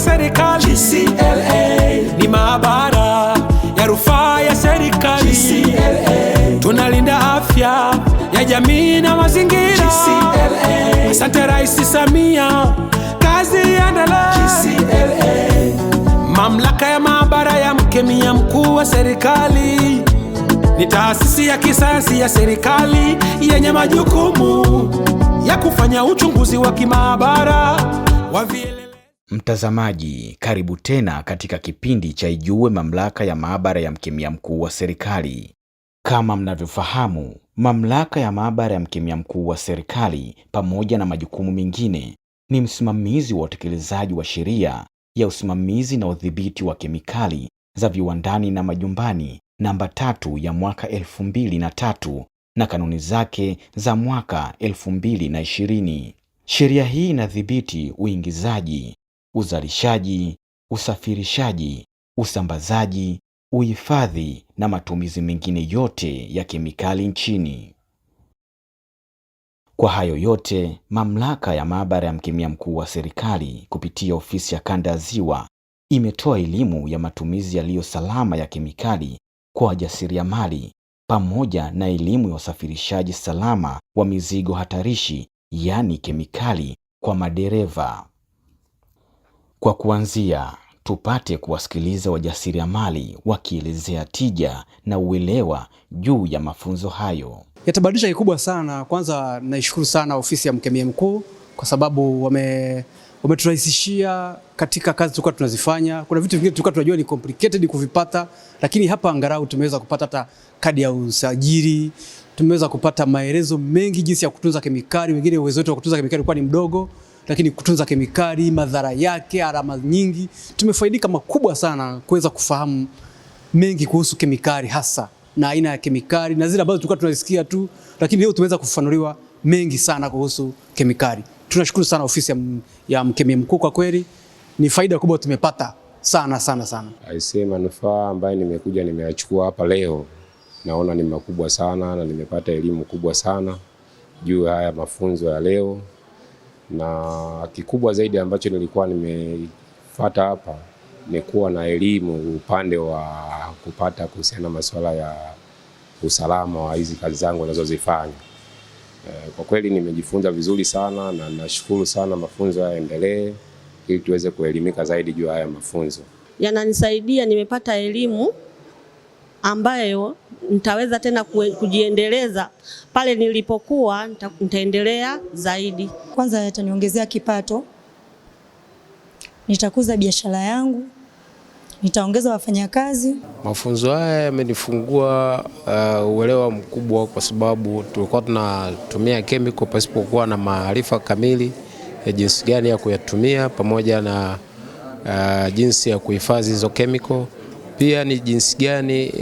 serikali. GCLA ni maabara ya rufaa ya serikali. GCLA tunalinda afya ya jamii na mazingira. GCLA asante Rais Samia, kazi iendelee. GCLA mamlaka ya maabara ya mkemia mkuu wa serikali ni taasisi ya kisayansi ya serikali yenye majukumu ya kufanya uchunguzi wa kimaabara wa vielelezo. Mtazamaji, karibu tena katika kipindi cha Ijue Mamlaka ya Maabara ya Mkemia Mkuu wa Serikali. Kama mnavyofahamu, Mamlaka ya Maabara ya Mkemia Mkuu wa Serikali pamoja na majukumu mengine ni msimamizi wa utekelezaji wa sheria ya usimamizi na udhibiti wa kemikali za viwandani na majumbani namba 3 ya mwaka 2003 na kanuni zake za mwaka 2020. Sheria hii inadhibiti uingizaji, uzalishaji, usafirishaji, usambazaji, uhifadhi na matumizi mengine yote ya kemikali nchini. Kwa hayo yote, Mamlaka ya Maabara ya Mkemia Mkuu wa Serikali kupitia Ofisi ya Kanda ya Ziwa imetoa elimu ya matumizi yaliyo salama ya kemikali kwa wajasiriamali pamoja na elimu ya usafirishaji salama wa mizigo hatarishi, yaani kemikali, kwa madereva. Kwa kuanzia, tupate kuwasikiliza wajasiriamali wakielezea tija na uelewa juu ya mafunzo hayo. Yatabadilisha kikubwa sana. Kwanza naishukuru sana Ofisi ya Mkemia Mkuu kwa sababu wameturahisishia katika kazi tulikuwa tunazifanya. Kuna vitu vingine tulikuwa tunajua ni complicated kuvipata, lakini hapa angalau tumeweza kupata hata kadi ya usajili, tumeweza kupata maelezo mengi jinsi ya kutunza kemikali. Wengine uwezo wetu wa kutunza kemikali ulikuwa ni mdogo, lakini kutunza kemikali, madhara yake, gharama nyingi, tumefaidika makubwa sana kuweza kufahamu mengi kuhusu kemikali hasa na aina ya kemikali na zile ambazo tulikuwa tunazisikia tu, lakini leo tumeweza kufafanuliwa mengi sana kuhusu kemikali. Tunashukuru sana Ofisi ya Mkemia Mkuu, kwa kweli ni faida kubwa tumepata sana sana sana. Aisee, manufaa ambayo nimekuja nimeyachukua hapa leo naona ni makubwa sana, na nimepata elimu kubwa sana juu ya haya mafunzo ya leo, na kikubwa zaidi ambacho nilikuwa nimefuata hapa ni kuwa na elimu upande wa kupata kuhusiana na masuala ya usalama wa hizi kazi zangu ninazozifanya. Kwa kweli nimejifunza vizuri sana na nashukuru sana, mafunzo haya yaendelee ili tuweze kuelimika zaidi juu ya haya mafunzo. Yananisaidia, nimepata elimu ambayo nitaweza tena kujiendeleza pale nilipokuwa, nitaendelea zaidi. Kwanza yataniongezea kipato, nitakuza biashara yangu, nitaongeza wafanyakazi. Mafunzo haya yamenifungua uelewa mkubwa, kwa sababu tulikuwa tunatumia chemical pasipokuwa na maarifa kamili ya jinsi gani ya kuyatumia pamoja na jinsi ya kuhifadhi hizo chemical. Pia ni jinsi gani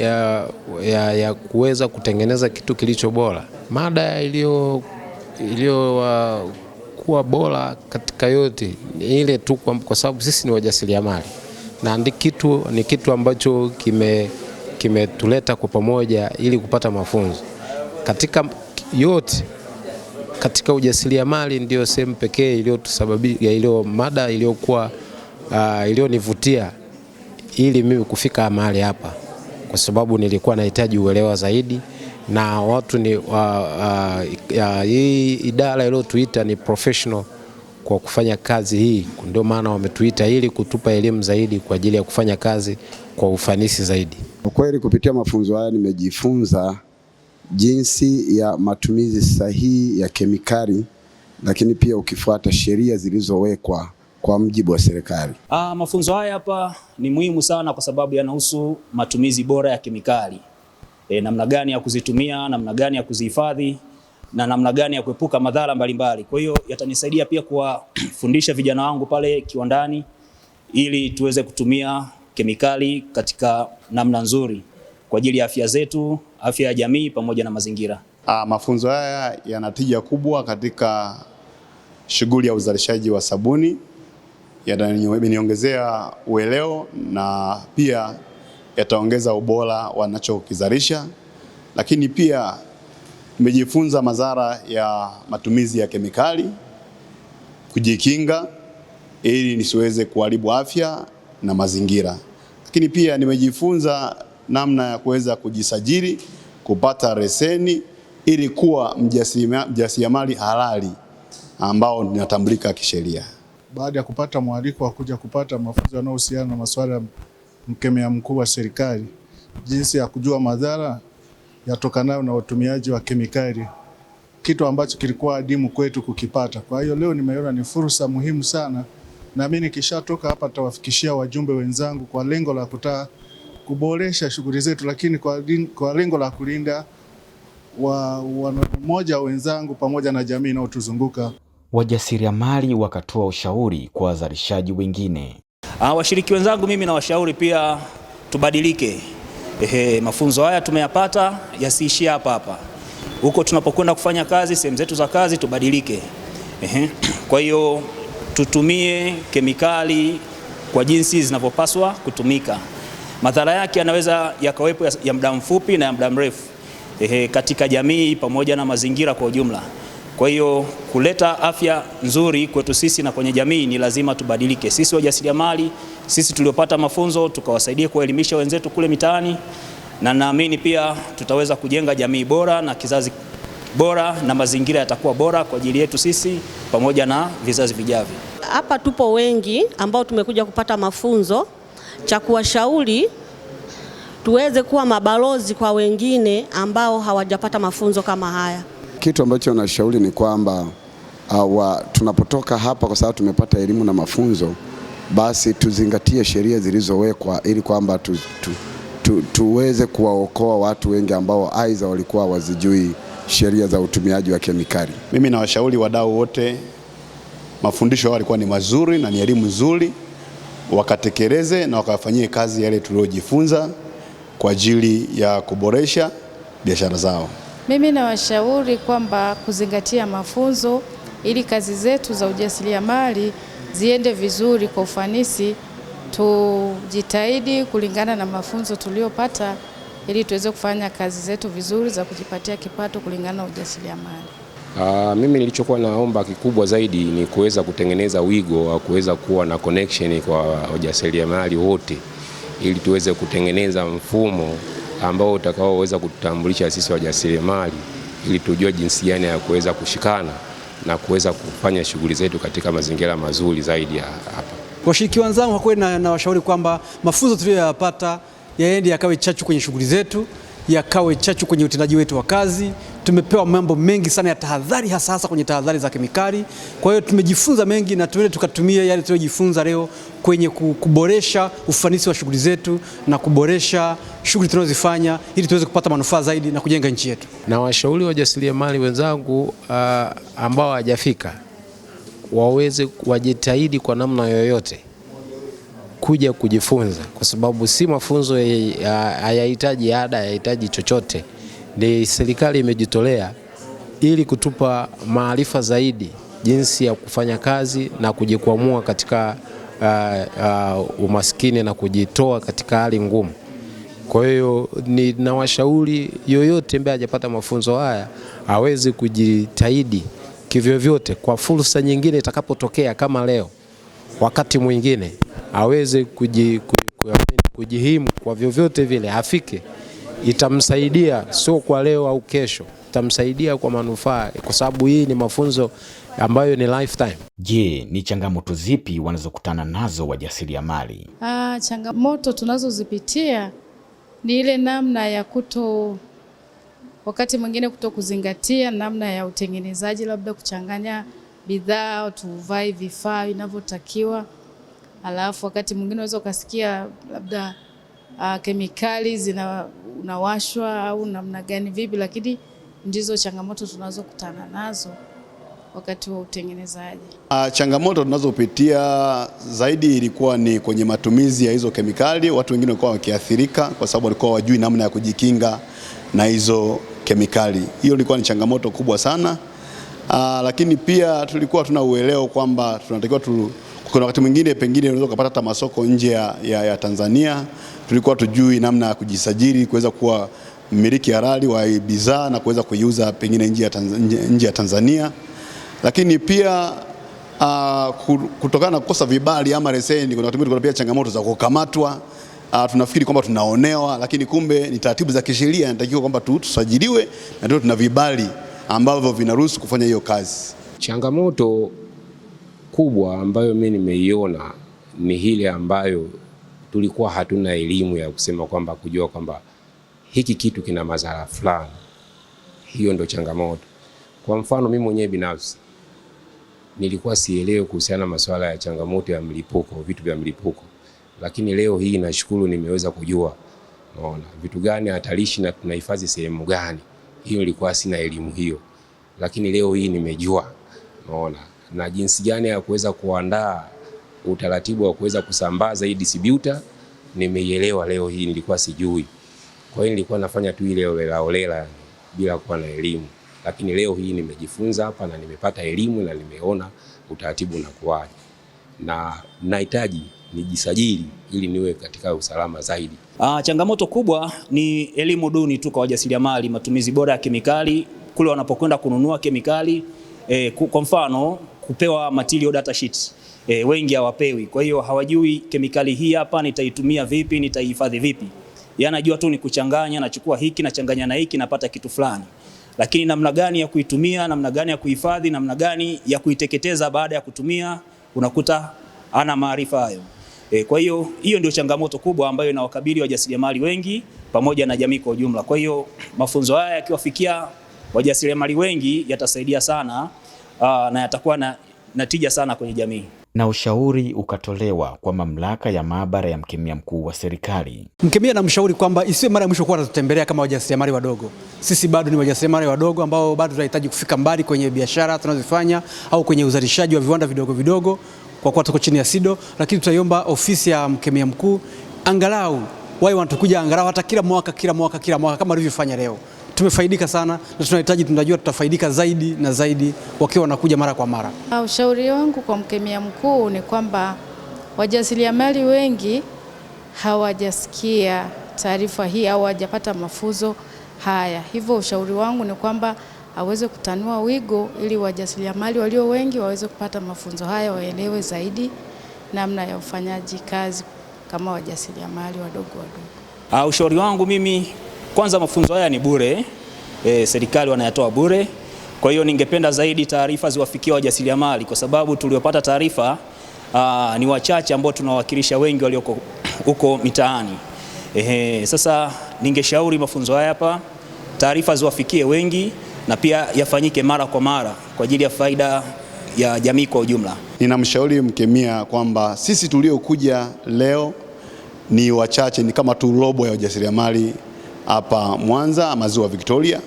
ya kuweza kutengeneza kitu kilicho bora. Mada iliyo kuwa bora katika yote ni ile tu, kwa sababu sisi ni wajasiriamali na ni kitu ambacho kimetuleta kwa pamoja ili kupata mafunzo. Katika yote, katika ujasiriamali ndio sehemu pekee iliyotusababisha, iliyo mada iliyokuwa iliyonivutia ili mimi kufika mahali hapa, kwa sababu nilikuwa nahitaji uelewa zaidi na watu ni hii idara iliyotuita ni professional kwa kufanya kazi hii, ndio maana wametuita ili kutupa elimu zaidi kwa ajili ya kufanya kazi kwa ufanisi zaidi. Kwa kweli kupitia mafunzo haya nimejifunza jinsi ya matumizi sahihi ya kemikali, lakini pia ukifuata sheria zilizowekwa kwa mujibu wa serikali. Mafunzo haya hapa ni muhimu sana kwa sababu yanahusu matumizi bora ya kemikali. Namna gani ya kuzitumia, namna gani ya kuzihifadhi na namna gani ya kuepuka madhara mbalimbali. Kwa hiyo yatanisaidia pia kuwafundisha vijana wangu pale kiwandani ili tuweze kutumia kemikali katika namna nzuri kwa ajili ya afya zetu, afya ya jamii pamoja na mazingira. Mafunzo haya yana tija kubwa katika shughuli ya uzalishaji wa sabuni, yataniongezea uelewa na pia yataongeza ubora wanachokizalisha, lakini pia nimejifunza madhara ya matumizi ya kemikali, kujikinga ili nisiweze kuharibu afya na mazingira. Lakini pia nimejifunza namna ya kuweza kujisajili, kupata leseni ili kuwa mjasiriamali halali ambao ninatambulika kisheria. Baada ya kupata mwaliko wa kuja kupata mafunzo yanayohusiana na masuala ya mkemia mkuu wa serikali, jinsi ya kujua madhara yatokanayo na utumiaji wa kemikali, kitu ambacho kilikuwa adimu kwetu kukipata. Kwa hiyo leo nimeona ni fursa muhimu sana, na mimi nikishatoka hapa nitawafikishia wajumbe wenzangu kwa lengo la kutaka kuboresha shughuli zetu, lakini kwa lengo la kulinda mmoja wenzangu pamoja na jamii inayotuzunguka. Wajasiriamali wakatoa ushauri kwa wazalishaji wengine. Washiriki wenzangu, mimi nawashauri pia tubadilike. Mafunzo haya tumeyapata yasiishie hapa hapa. Huko tunapokwenda kufanya kazi, sehemu zetu za kazi tubadilike. Kwa hiyo tutumie kemikali kwa jinsi zinavyopaswa kutumika. Madhara yake yanaweza yakawepo ya muda mfupi na ya muda mrefu katika jamii pamoja na mazingira kwa ujumla. Kwa hiyo kuleta afya nzuri kwetu sisi na kwenye jamii ni lazima tubadilike. Sisi wajasiriamali, sisi tuliopata mafunzo tukawasaidie kuelimisha wenzetu kule mitaani, na naamini pia tutaweza kujenga jamii bora na kizazi bora na mazingira yatakuwa bora kwa ajili yetu sisi pamoja na vizazi vijavyo. Hapa tupo wengi ambao tumekuja kupata mafunzo, cha kuwashauri tuweze kuwa mabalozi kwa wengine ambao hawajapata mafunzo kama haya. Kitu ambacho nashauri ni kwamba tunapotoka hapa, kwa sababu tumepata elimu na mafunzo, basi tuzingatie sheria zilizowekwa ili kwamba tuweze kuwaokoa watu wengi ambao aidha walikuwa wazijui sheria za utumiaji wa kemikali. Mimi nawashauri wadau wote, mafundisho yao yalikuwa ni mazuri na ni elimu nzuri, wakatekeleze na wakafanyie kazi yale tuliojifunza kwa ajili ya kuboresha biashara zao. Mimi nawashauri kwamba kuzingatia mafunzo ili kazi zetu za ujasiriamali ziende vizuri kwa ufanisi. Tujitahidi kulingana na mafunzo tuliyopata ili tuweze kufanya kazi zetu vizuri za kujipatia kipato kulingana na ujasiriamali. Mimi nilichokuwa naomba kikubwa zaidi ni kuweza kutengeneza wigo wa kuweza kuwa na connection kwa wajasiriamali wote ili tuweze kutengeneza mfumo ambao utakaoweza kututambulisha sisi wajasiriamali ili tujue jinsi gani ya kuweza kushikana na kuweza kufanya shughuli zetu katika mazingira mazuri zaidi ya hapa. Washiriki wenzangu kwa kweli na washauri kwamba mafunzo tuliyoyapata yaende yakawe chachu kwenye shughuli zetu, yakawe chachu kwenye utendaji wetu wa kazi. Tumepewa mambo mengi sana ya tahadhari, hasa hasa kwenye tahadhari za kemikali. Kwa hiyo tumejifunza mengi na tuende tukatumie yale tuliyojifunza leo kwenye kuboresha ufanisi wa shughuli zetu na kuboresha shughuli tunazozifanya ili tuweze kupata manufaa zaidi na kujenga nchi yetu. Na washauri wajasiriamali wenzangu ambao hawajafika waweze wajitahidi kwa namna yoyote kuja kujifunza, kwa sababu si mafunzo hayahitaji ada, hayahitaji chochote. Ni serikali imejitolea ili kutupa maarifa zaidi jinsi ya kufanya kazi na kujikwamua katika umaskini na kujitoa katika hali ngumu. Kwa hiyo ninawashauri yoyote ambaye hajapata mafunzo haya aweze kujitahidi kivyovyote, kwa fursa nyingine itakapotokea kama leo, wakati mwingine aweze kujihimu kwa vyovyote vile afike. Itamsaidia sio kwa leo au kesho, itamsaidia kwa manufaa, kwa sababu hii ni mafunzo ambayo ni lifetime. Je, ni changamoto zipi wanazokutana nazo wajasiriamali? Changamoto tunazozipitia ni ile namna ya wakati mwingine kutokuzingatia namna ya utengenezaji, labda kuchanganya bidhaa, tuvai vifaa vinavyotakiwa. Alafu wakati mwingine unaweza ukasikia labda kemikali zinawashwa au namna gani vipi, lakini ndizo changamoto tunazokutana nazo wakati wa utengenezaji. Changamoto tunazopitia zaidi ilikuwa ni kwenye matumizi ya hizo kemikali. Watu wengine walikuwa wakiathirika kwa sababu walikuwa hawajui namna ya kujikinga na hizo kemikali. Hiyo ilikuwa ni changamoto kubwa sana. Lakini pia tulikuwa tuna uelewa kwamba tunatakiwa kuna wakati mwingine pengine unaweza kupata hata masoko nje ya Tanzania. Tulikuwa tujui namna ya kujisajili kuweza kuwa mmiliki halali wa bidhaa na kuweza kuiuza pengine nje ya Tanzania. Lakini pia Kutokana na kukosa vibali ama leseni, kuna wakati mwingine kuna pia changamoto za kukamatwa. Tunafikiri kwamba tunaonewa, lakini kumbe ni taratibu za kisheria, inatakiwa kwamba tusajiliwe na tuwe tuna vibali ambavyo vinaruhusu kufanya hiyo kazi. Changamoto kubwa ambayo mimi nimeiona ni ile ambayo tulikuwa hatuna elimu ya kusema kwamba kujua kwamba hiki kitu kina madhara fulani. Hiyo ndo changamoto. Kwa mfano mimi mwenyewe binafsi nilikuwa sielewi kuhusiana na masuala ya changamoto ya mlipuko, vitu vya mlipuko. Lakini leo hii nashukuru nimeweza kujua, unaona vitu gani hatarishi na tunahifadhi sehemu gani. Hiyo nilikuwa sina elimu hiyo. Lakini leo hii nimejua, unaona, na jinsi gani ya kuweza kuandaa utaratibu wa kuweza kusambaza hii distributor nimeielewa leo hii, nilikuwa sijui. Kwa hiyo nilikuwa nafanya tu ile olela olela bila kuwa na elimu. Lakini leo hii nimejifunza hapa na nimepata elimu na nimeona utaratibu unakuwaje. Na nahitaji nijisajili ili niwe katika usalama zaidi. Changamoto kubwa ni elimu duni tu kwa wajasiriamali, matumizi bora ya kemikali kule wanapokwenda kununua kemikali. Kwa mfano kupewa material data sheets, wengi hawapewi. Kwa hiyo hawajui kemikali hii hapa nitaitumia vipi, nitaihifadhi vipi. Yanajua tu ni kuchanganya, nachukua hiki nachanganya na hiki napata kitu fulani. Lakini namna gani ya kuitumia, namna gani ya kuhifadhi, namna gani ya kuiteketeza baada ya kutumia, unakuta ana maarifa hayo. Kwa hiyo hiyo ndio changamoto kubwa ambayo inawakabili wajasiriamali wengi pamoja na jamii kwa ujumla. Kwa hiyo mafunzo haya yakiwafikia wajasiriamali wengi yatasaidia sana, na yatakuwa na tija sana kwenye jamii. Na ushauri ukatolewa kwa mamlaka ya maabara ya mkemia mkuu wa serikali. Mkemia namshauri kwamba isiwe mara ya mwisho kuwa anatutembelea kama wajasiriamali wadogo. Sisi bado ni wajasiriamali wadogo ambao bado tunahitaji kufika mbali kwenye biashara tunazofanya au kwenye uzalishaji wa viwanda vidogo vidogo, kwa kuwa tuko chini ya SIDO. Lakini tutaiomba ofisi ya mkemia mkuu angalau wao wanatukuja angalau hata kila mwaka kila mwaka kila mwaka kama walivyofanya leo. Tumefaidika sana na tunahitaji, tunajua tutafaidika zaidi na zaidi wakiwa wanakuja mara kwa mara. Ushauri wangu kwa mkemia mkuu ni kwamba wajasiriamali wengi hawajasikia taarifa hii au hawajapata mafunzo haya. Hivyo ushauri wangu ni kwamba aweze kutanua wigo ili wajasiriamali walio wengi waweze kupata mafunzo haya, waelewe zaidi namna ya ufanyaji kazi kama wajasiriamali wadogo wadogo. Ushauri wangu mimi, kwanza mafunzo haya ni bure, serikali wanayatoa bure. Kwa hiyo ningependa zaidi taarifa ziwafikie wajasiriamali, kwa sababu tuliopata taarifa ni wachache ambao tunawakilisha wengi walioko huko mitaani. Sasa ningeshauri mafunzo haya hapa taarifa ziwafikie wengi na pia yafanyike mara kwa mara kwa ajili ya faida ya jamii kwa ujumla. Ninamshauri mkemia kwamba sisi tuliokuja leo ni wachache, ni kama tu robo ya wajasiriamali hapa Mwanza ama Ziwa Victoria.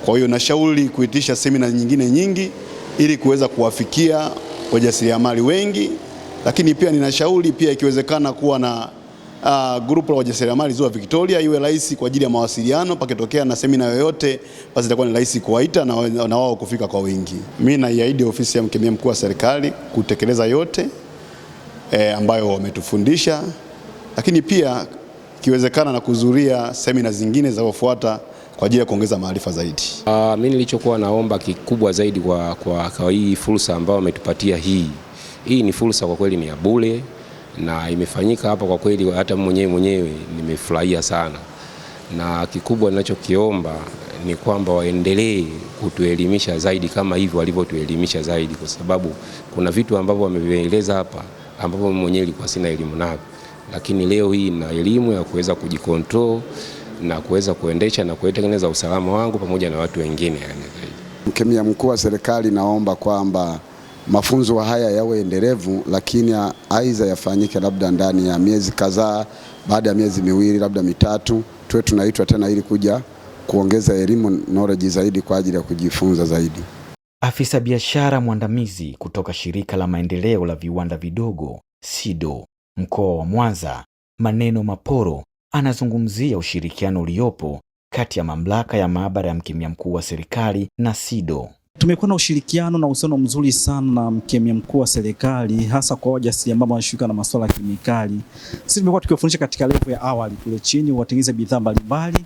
Kwa hiyo nashauri kuitisha semina nyingine nyingi ili kuweza kuwafikia wajasiriamali wengi, lakini pia ninashauri pia ikiwezekana kuwa na grupu la wajasiriamali Ziwa Victoria, iwe rahisi kwa ajili ya mawasiliano. Pakitokea na semina yoyote basi itakuwa ni rahisi kuwaita na wao kufika kwa wingi. Mimi naiahidi ofisi ya mkemia mkuu wa serikali kutekeleza yote ambayo wametufundisha, lakini pia kiwezekana na kuhudhuria semina zingine zinazofuata kwa ajili ya kuongeza maarifa zaidi. Mimi nilichokuwa naomba kikubwa zaidi kwa hii fursa ambayo wametupatia hii. Hii ni fursa kwa kweli ni ya bure na imefanyika hapa kwa kweli, hata mwenyewe nimefurahia sana. Na kikubwa ninachokiomba ni kwamba waendelee kutuelimisha zaidi kama hivyo walivyotuelimisha zaidi, kwa sababu kuna vitu ambavyo wamevieleza hapa ambavyo mwenyewe nilikuwa sina elimu navyo. Lakini leo hii na elimu ya kuweza kujikontrol na kuweza kuendesha na kutengeneza usalama wangu pamoja na watu wengine. Yani zaidi. Mkemia mkuu wa serikali naomba kwamba mafunzo haya yawe endelevu, lakini aidha yafanyike labda ndani ya miezi kadhaa, baada ya miezi miwili labda mitatu, tuwe tunaitwa tena ili kuja kuongeza elimu knowledge zaidi kwa ajili ya kujifunza zaidi. Afisa biashara mwandamizi kutoka shirika la maendeleo la viwanda vidogo SIDO mkoa wa Mwanza, Maneno Maporo, anazungumzia ushirikiano uliopo kati ya mamlaka ya maabara ya mkemia mkuu wa serikali na SIDO. Tumekuwa na ushirikiano na uhusiano mzuri sana na mkemia mkuu wa serikali, hasa kwa wajasiriamali wanaoshughulika na masuala ya kemikali. Sisi tumekuwa tukiwafundisha katika level ya awali kule chini watengeneze bidhaa mbalimbali,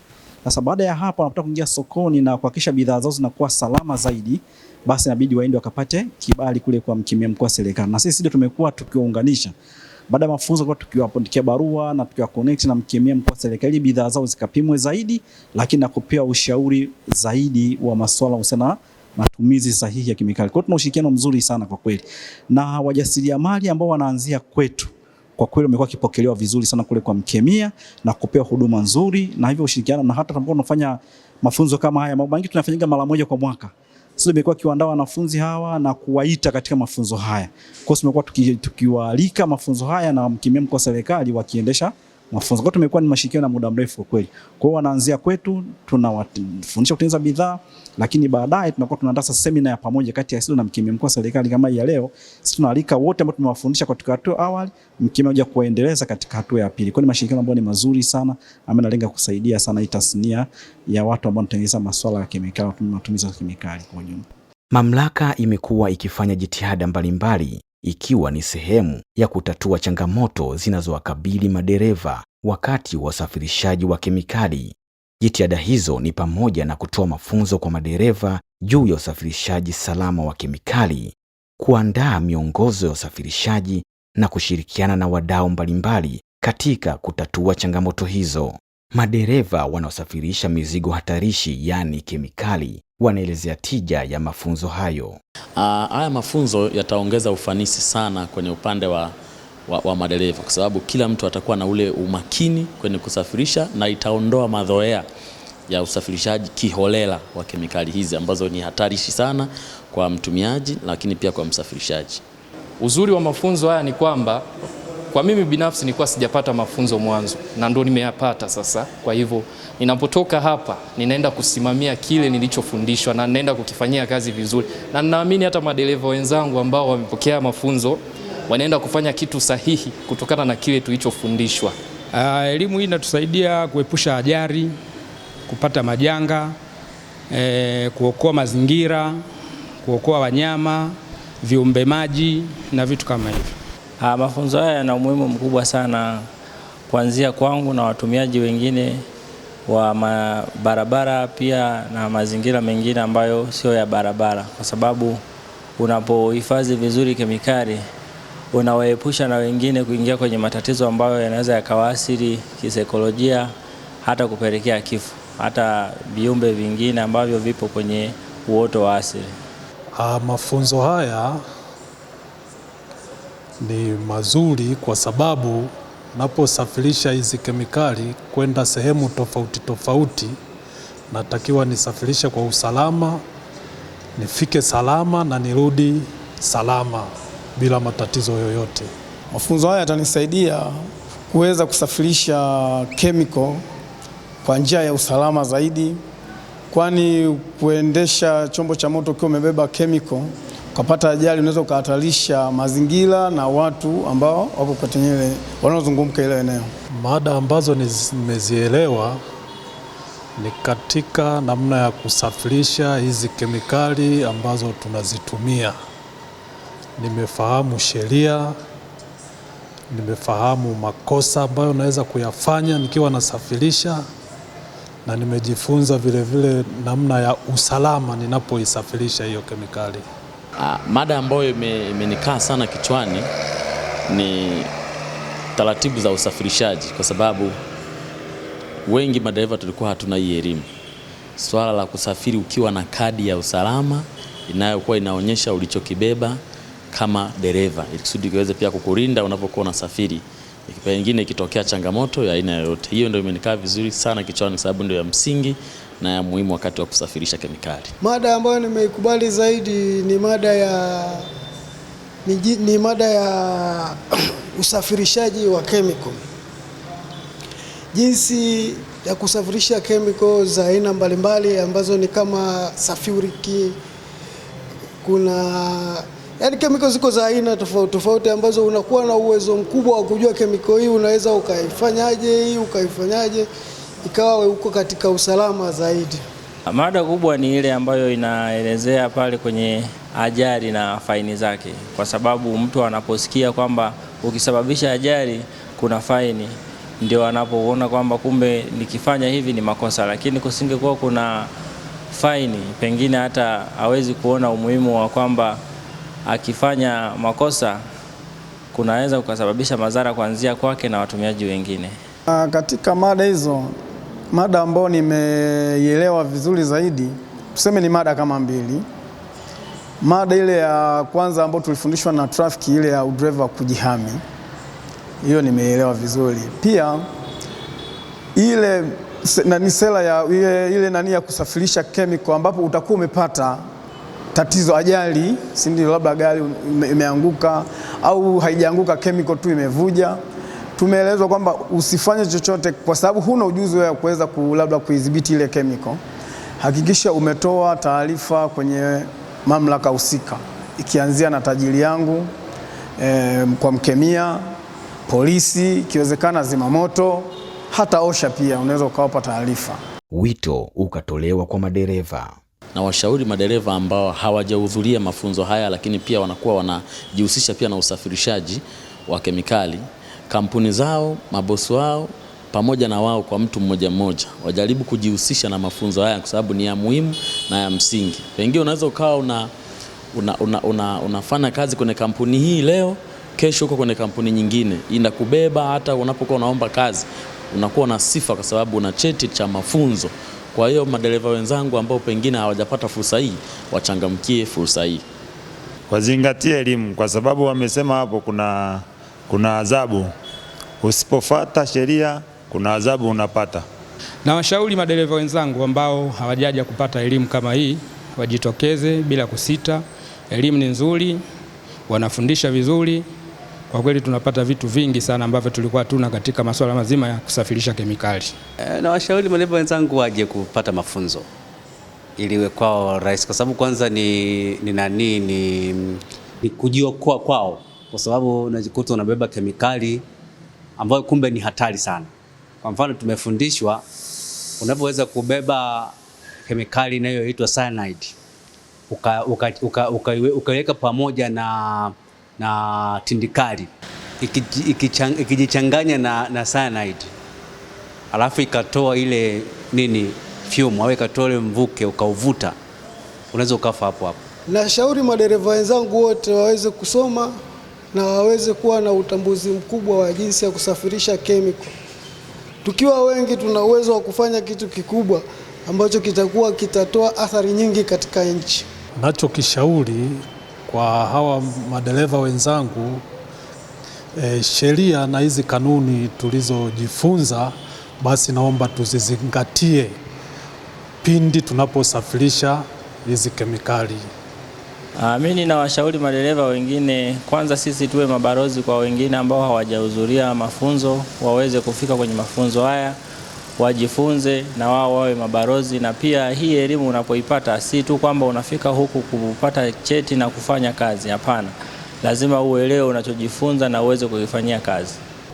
Sasa baada ya hapo wanapotaka kuingia sokoni na kuhakikisha bidhaa zao zinakuwa salama zaidi, basi inabidi waende wakapate kibali kule kwa mkemia mkuu wa serikali. Na sisi ndio tumekuwa tukiwaunganisha. Baada ya mafunzo kwa tukiwaandikia barua na tukiwa connect na mkemia mkuu wa serikali bidhaa zao zikapimwe zaidi, lakini na kupewa ushauri zaidi wa masuala husiana na matumizi sahihi ya kemikali. Kwa hiyo tuna ushirikiano mzuri sana kwa kweli. Na wajasiriamali ambao wanaanzia kwetu kwa kweli wamekuwa wakipokelewa vizuri sana kule kwa mkemia na kupewa huduma nzuri, na hivyo ushirikiano, na hata tunapokuwa tunafanya mafunzo kama haya, mambo mengi tunafanyika mara moja kwa mwaka. Sisi tumekuwa kiandaa wanafunzi hawa na kuwaita katika mafunzo haya. Kwa hiyo tumekuwa tukiwaalika mafunzo haya na mkemia mkuu wa serikali wakiendesha mafunzo. Kwa hiyo tumekuwa ni mashirikiano na muda mrefu kwa kweli. Kwa hiyo wanaanzia kwetu, tunawafundisha kutengeneza bidhaa, lakini baadaye tunakuwa tunaandaa semina ya pamoja kati ya SIDO na mkemia mkuu wa serikali kama hii ya leo. Sisi tunaalika wote ambao tumewafundisha katika hatua awali, mkemia huja kuendeleza katika hatua ya pili. Kwa hiyo ni mashirikiano ambayo ni mazuri sana, ambayo yanalenga kusaidia sana hii tasnia ya watu ambao wanatengeneza masuala ya kemikali, matumizi ya kemikali kwa ujumla. Mamlaka imekuwa ikifanya jitihada mbalimbali ikiwa ni sehemu ya kutatua changamoto zinazowakabili madereva wakati wa usafirishaji wa kemikali. Jitihada hizo ni pamoja na kutoa mafunzo kwa madereva juu ya usafirishaji salama wa kemikali, kuandaa miongozo ya usafirishaji na kushirikiana na wadau mbalimbali katika kutatua changamoto hizo. Madereva wanaosafirisha mizigo hatarishi, yaani kemikali, wanaelezea tija ya mafunzo hayo. Haya mafunzo yataongeza ufanisi sana kwenye upande wa madereva, kwa sababu kila mtu atakuwa na ule umakini kwenye kusafirisha, na itaondoa mazoea ya usafirishaji kiholela wa kemikali hizi ambazo ni hatarishi sana kwa mtumiaji, lakini pia kwa msafirishaji. Uzuri wa mafunzo haya ni kwamba kwa mimi binafsi nilikuwa sijapata mafunzo mwanzo na ndo nimeyapata sasa. Kwa hivyo ninapotoka hapa ninaenda kusimamia kile nilichofundishwa na ninaenda kukifanyia kazi vizuri, na ninaamini hata madereva wenzangu ambao wamepokea mafunzo wanaenda kufanya kitu sahihi kutokana na kile tulichofundishwa. Elimu hii inatusaidia kuepusha ajali, kupata majanga, kuokoa mazingira, kuokoa wanyama, viumbe maji na vitu kama hivyo. Mafunzo haya yana umuhimu mkubwa sana kuanzia kwangu na watumiaji wengine wa barabara pia na mazingira mengine ambayo sio ya barabara, kwa sababu unapohifadhi vizuri kemikali unawaepusha na wengine kuingia kwenye matatizo ambayo yanaweza yakawaathiri kisaikolojia, hata kupelekea kifo, hata viumbe vingine ambavyo vipo kwenye uoto wa asili. Mafunzo haya ni mazuri kwa sababu naposafirisha hizi kemikali kwenda sehemu tofauti tofauti, natakiwa nisafirishe kwa usalama, nifike salama na nirudi salama bila matatizo yoyote. Mafunzo haya yatanisaidia kuweza kusafirisha chemical kwa njia ya usalama zaidi, kwani kuendesha chombo cha moto ukiwa umebeba chemical ukapata ajali unaweza ukahatarisha mazingira na watu ambao wako kwenye wanaozunguka ile eneo. Mada ambazo nimezielewa ni katika namna ya kusafirisha hizi kemikali ambazo tunazitumia. Nimefahamu sheria, nimefahamu makosa ambayo naweza kuyafanya nikiwa nasafirisha, na nimejifunza vile vile namna ya usalama ninapoisafirisha hiyo kemikali. Mada ambayo imenikaa sana kichwani ni taratibu za usafirishaji, kwa sababu wengi madereva tulikuwa hatuna hii elimu. Swala la kusafiri ukiwa na kadi ya usalama inayokuwa inaonyesha ulichokibeba kama dereva, ili kusudi iweze pia kukulinda unapokuwa unasafiri, pengine ikitokea changamoto ya aina yoyote. Hiyo ndio imenikaa vizuri sana kichwani, sababu ndio ya msingi na ya muhimu wakati wa kusafirisha kemikali. Mada ambayo nimeikubali zaidi ni mada ya usafirishaji wa chemical. Jinsi ya kusafirisha chemical za aina mbalimbali ambazo ni kama sulfuric, kuna yaani chemical ziko za aina tofauti tofauti ambazo unakuwa na uwezo mkubwa wa kujua chemical hii unaweza ukaifanyaje, hii ukaifanyaje, ikawa uko katika usalama zaidi. Mada kubwa ni ile ambayo inaelezea pale kwenye ajali na faini zake, kwa sababu mtu anaposikia kwamba ukisababisha ajali kuna faini, Ndio anapoona kwamba kumbe nikifanya hivi ni makosa, lakini kusingekuwa kuna faini, pengine hata hawezi kuona umuhimu wa kwamba akifanya makosa kunaweza kukasababisha madhara kuanzia kwake na watumiaji wengine. Katika mada hizo, mada ambayo nimeielewa vizuri zaidi, tuseme ni mada kama mbili. Mada ile ya kwanza ambayo tulifundishwa na trafiki, ile ya udereva kujihami, hiyo nimeielewa vizuri. Pia ile nani sera ya ile nani ya kusafirisha chemical, ambapo utakuwa umepata tatizo, ajali, si ndio, labda gari imeanguka au haijaanguka, chemical tu imevuja. Tumeelezwa kwamba usifanye chochote kwa sababu huna ujuzi wa kuweza labda kuidhibiti ile chemical. Hakikisha umetoa taarifa kwenye mamlaka husika, ikianzia na tajiri yangu, kwa mkemia, polisi, ikiwezekana zimamoto, hata OSHA pia unaweza ukawapa taarifa. Wito ukatolewa kwa madereva. Na washauri madereva ambao hawajahudhuria mafunzo haya, lakini pia wanakuwa wanajihusisha pia na usafirishaji wa kemikali, kampuni zao, mabosi wao pamoja na wao kwa mtu mmoja mmoja wajaribu kujihusisha na mafunzo haya, kwa sababu ni ya muhimu na ya msingi. Pengine unaweza ukawa unafanya kazi kwenye kampuni hii leo, kesho uko kwenye kampuni nyingine, inakubeba hata unapokuwa unaomba kazi unakuwa na sifa kwa sababu una cheti cha mafunzo. Kwa hiyo madereva wenzangu ambao pengine hawajapata fursa hii wachangamkie fursa hii. Wazingatie elimu, kwa sababu wamesema hapo kuna adhabu. Usipofuata sheria kuna adhabu unapata. Na washauri madereva wenzangu ambao hawajaja kupata elimu kama hii wajitokeze bila kusita. Elimu ni nzuri, wanafundisha vizuri. Kwa kweli tunapata vitu vingi sana ambavyo tulikuwa tuna katika masuala mazima ya kusafirisha kemikali. Na washauri madereva wenzangu waje kupata mafunzo ili iwe kwao rahisi, kwa sababu kwanza ni kujiokoa kwao, kwa sababu unajikuta unabeba kemikali ambayo kumbe ni hatari sana. Kwa mfano tumefundishwa unapoweza kubeba kemikali inayoitwa cyanide ukaweka pamoja na tindikali, ikijichanganya na cyanide, alafu ikatoa ile nini fume au ikatoa ile mvuke ukauvuta, unaweza ukafa hapo hapo. Nashauri madereva wenzangu wote waweze kusoma na waweze kuwa na utambuzi mkubwa wa jinsi ya kusafirisha chemical. Tukiwa wengi tuna uwezo wa kufanya kitu kikubwa ambacho kitakuwa kitatoa athari nyingi katika nchi. Nachokishauri kwa hawa madereva wenzangu, sheria na hizi kanuni tulizojifunza, basi naomba tuzizingatie pindi tunaposafirisha hizi kemikali. Mimi ninawashauri madereva wengine, kwanza sisi tuwe mabalozi kwa wengine ambao hawajahudhuria mafunzo, waweze kufika kwenye mafunzo haya, wajifunze na wao wawe mabalozi. Na pia hii elimu unapoipata si tu kwamba unafika huku kupata cheti na kufanya kazi, hapana. Lazima uelewe unachojifunza na uweze kuifanyia kazi.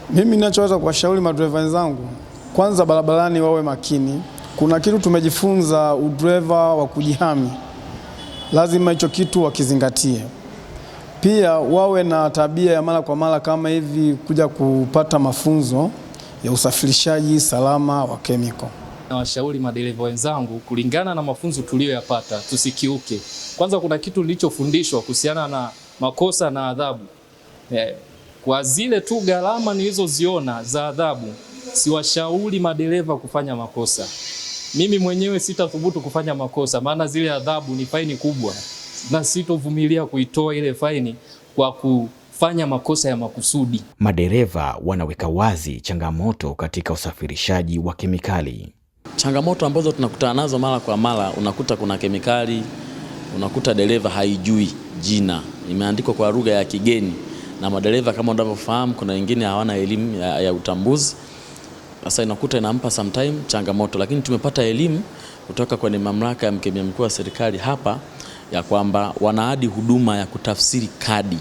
Mimi ninachoweza kuwashauri madereva wenzangu, kwanza barabarani wawe makini. Kuna kitu tumejifunza udereva wa kujihami, lazima hicho kitu wakizingatie. Pia wawe na tabia ya mara kwa mara kama hivi kuja kupata mafunzo ya usafirishaji salama wa chemical. Na washauri madereva wenzangu, kulingana na mafunzo tuliyoyapata tusikiuke. Kwanza kuna kitu nilichofundishwa kuhusiana na makosa na adhabu. Kwa zile tu gharama nilizoziona za adhabu, siwashauri madereva kufanya makosa. Mimi mwenyewe sitathubutu kufanya makosa, maana zile adhabu ni faini kubwa na sitovumilia kuitoa ile faini kwa kufanya makosa ya makusudi. Madereva wanaweka wazi changamoto katika usafirishaji wa kemikali. Changamoto ambazo tunakutana nazo mara kwa mara, unakuta kuna kemikali, unakuta dereva haijui jina, imeandikwa kwa lugha ya kigeni, na madereva kama unavyofahamu kuna wengine hawana elimu ya utambuzi. Sasa inakuta inampa sometime changamoto, lakini tumepata elimu kutoka kwenye mamlaka ya mkemia mkuu wa serikali hapa ya kwamba wanaadi huduma ya kutafsiri kadi.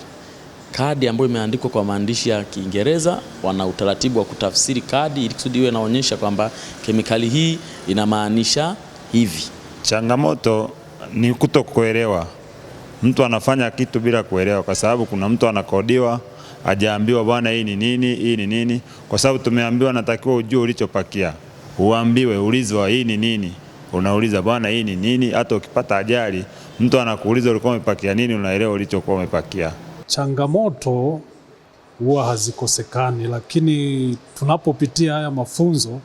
Kadi ambayo imeandikwa kwa maandishi ya Kiingereza, wana utaratibu wa kutafsiri kadi ili kusudi iwe inaonyesha kwamba kemikali hii inamaanisha hivi. Changamoto ni kutokuelewa. Mtu anafanya kitu bila kuelewa, kwa sababu kuna mtu anakodiwa hajaambiwa bwana hii ni nini, hii ni nini, kwa sababu tumeambiwa natakiwa ujue ulichopakia. Uambiwe, ulizwa hii ni nini, unauliza bwana hii ni nini. Hata ukipata ajali mtu anakuuliza ulikuwa umepakia nini, unaelewa ulichokuwa umepakia. Changamoto huwa hazikosekani, lakini tunapopitia haya mafunzo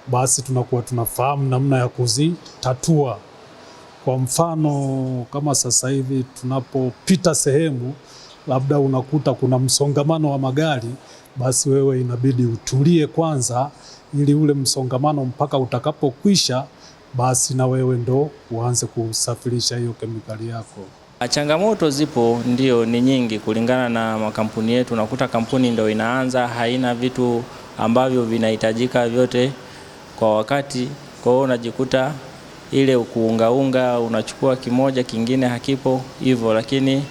basi tunakuwa tunafahamu namna ya kuzitatua. Kwa mfano kama sasa hivi tunapopita sehemu labda unakuta kuna msongamano wa magari, basi wewe inabidi utulie kwanza ili ule msongamano mpaka utakapokwisha, basi na wewe ndo uanze kusafirisha hiyo kemikali yako. Changamoto zipo, ndio ni nyingi kulingana na makampuni yetu. Unakuta kampuni ndio inaanza, haina vitu ambavyo vinahitajika vyote kwa wakati. Kwa hiyo unajikuta ile kuungaunga, unachukua kimoja kingine hakipo hivyo. Lakini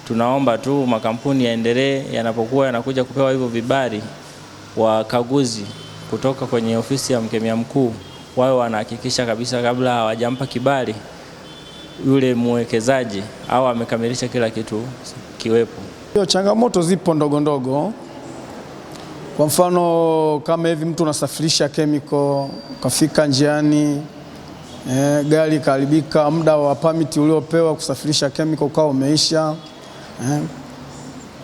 tunaomba tu makampuni yaendelee, yanapokuwa yanakuja kupewa hivyo vibali, wakaguzi kutoka kwenye ofisi ya mkemia mkuu wao wanahakikisha kabisa kabla hawajampa kibali yule mwekezaji au amekamilisha kila kitu kiwepo. Hiyo changamoto zipo ndogo ndogo. Kwa mfano kama hivi mtu unasafirisha chemical, kafika njiani gari kaharibika, muda wa permit uliopewa kusafirisha chemical ukawa umeisha.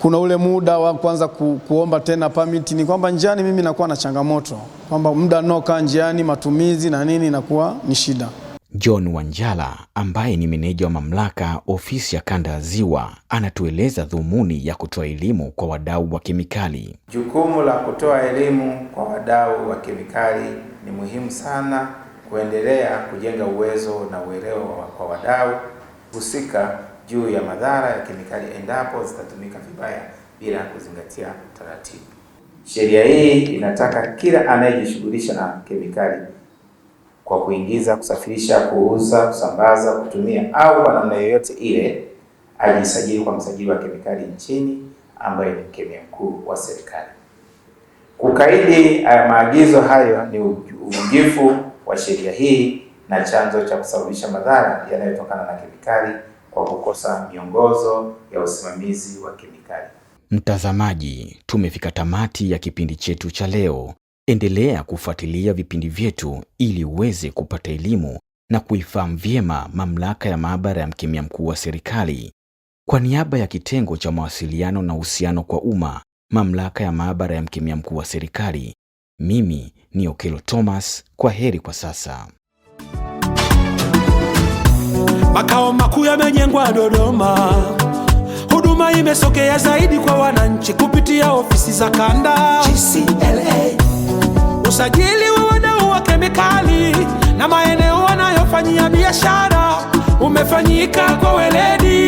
Kuna ule muda wa kwanza kuomba tena permit. Ni kwamba njiani mimi nakuwa na changamoto kwamba muda naokaa njiani, matumizi na nini inakuwa ni shida. John Wanjala ambaye ni meneja wa mamlaka ofisi ya kanda ya Ziwa anatueleza dhumuni ya kutoa elimu kwa wadau wa kemikali. Jukumu la kutoa elimu kwa wadau wa kemikali ni muhimu sana kuendelea kujenga uwezo na uelewa kwa wadau husika juu ya madhara ya kemikali endapo zitatumika vibaya bila kuzingatia taratibu. Sheria hii inataka kila anayejishughulisha na kemikali kwa kuingiza, kusafirisha, kuuza, kusambaza, kutumia au kwa namna yoyote ile ajisajili kwa msajili wa kemikali nchini ambaye ni mkemia mkuu wa serikali. Kukaidi maagizo hayo ni uvunjifu wa sheria hii na chanzo cha kusababisha madhara yanayotokana na kemikali kwa kukosa miongozo ya usimamizi wa kemikali. Mtazamaji, tumefika tamati ya kipindi chetu cha leo. Endelea kufuatilia vipindi vyetu ili uweze kupata elimu na kuifahamu vyema mamlaka ya maabara ya mkemia mkuu wa serikali. Kwa niaba ya kitengo cha mawasiliano na uhusiano kwa umma, mamlaka ya maabara ya mkemia mkuu wa serikali, mimi ni Okello Thomas. Kwa heri kwa sasa. Makao makuu yamejengwa Dodoma, huduma imesogea zaidi kwa wananchi kupitia ofisi za kanda GCLA. Usajili wa wadau wa kemikali na maeneo wanayofanyia biashara umefanyika kwa weledi.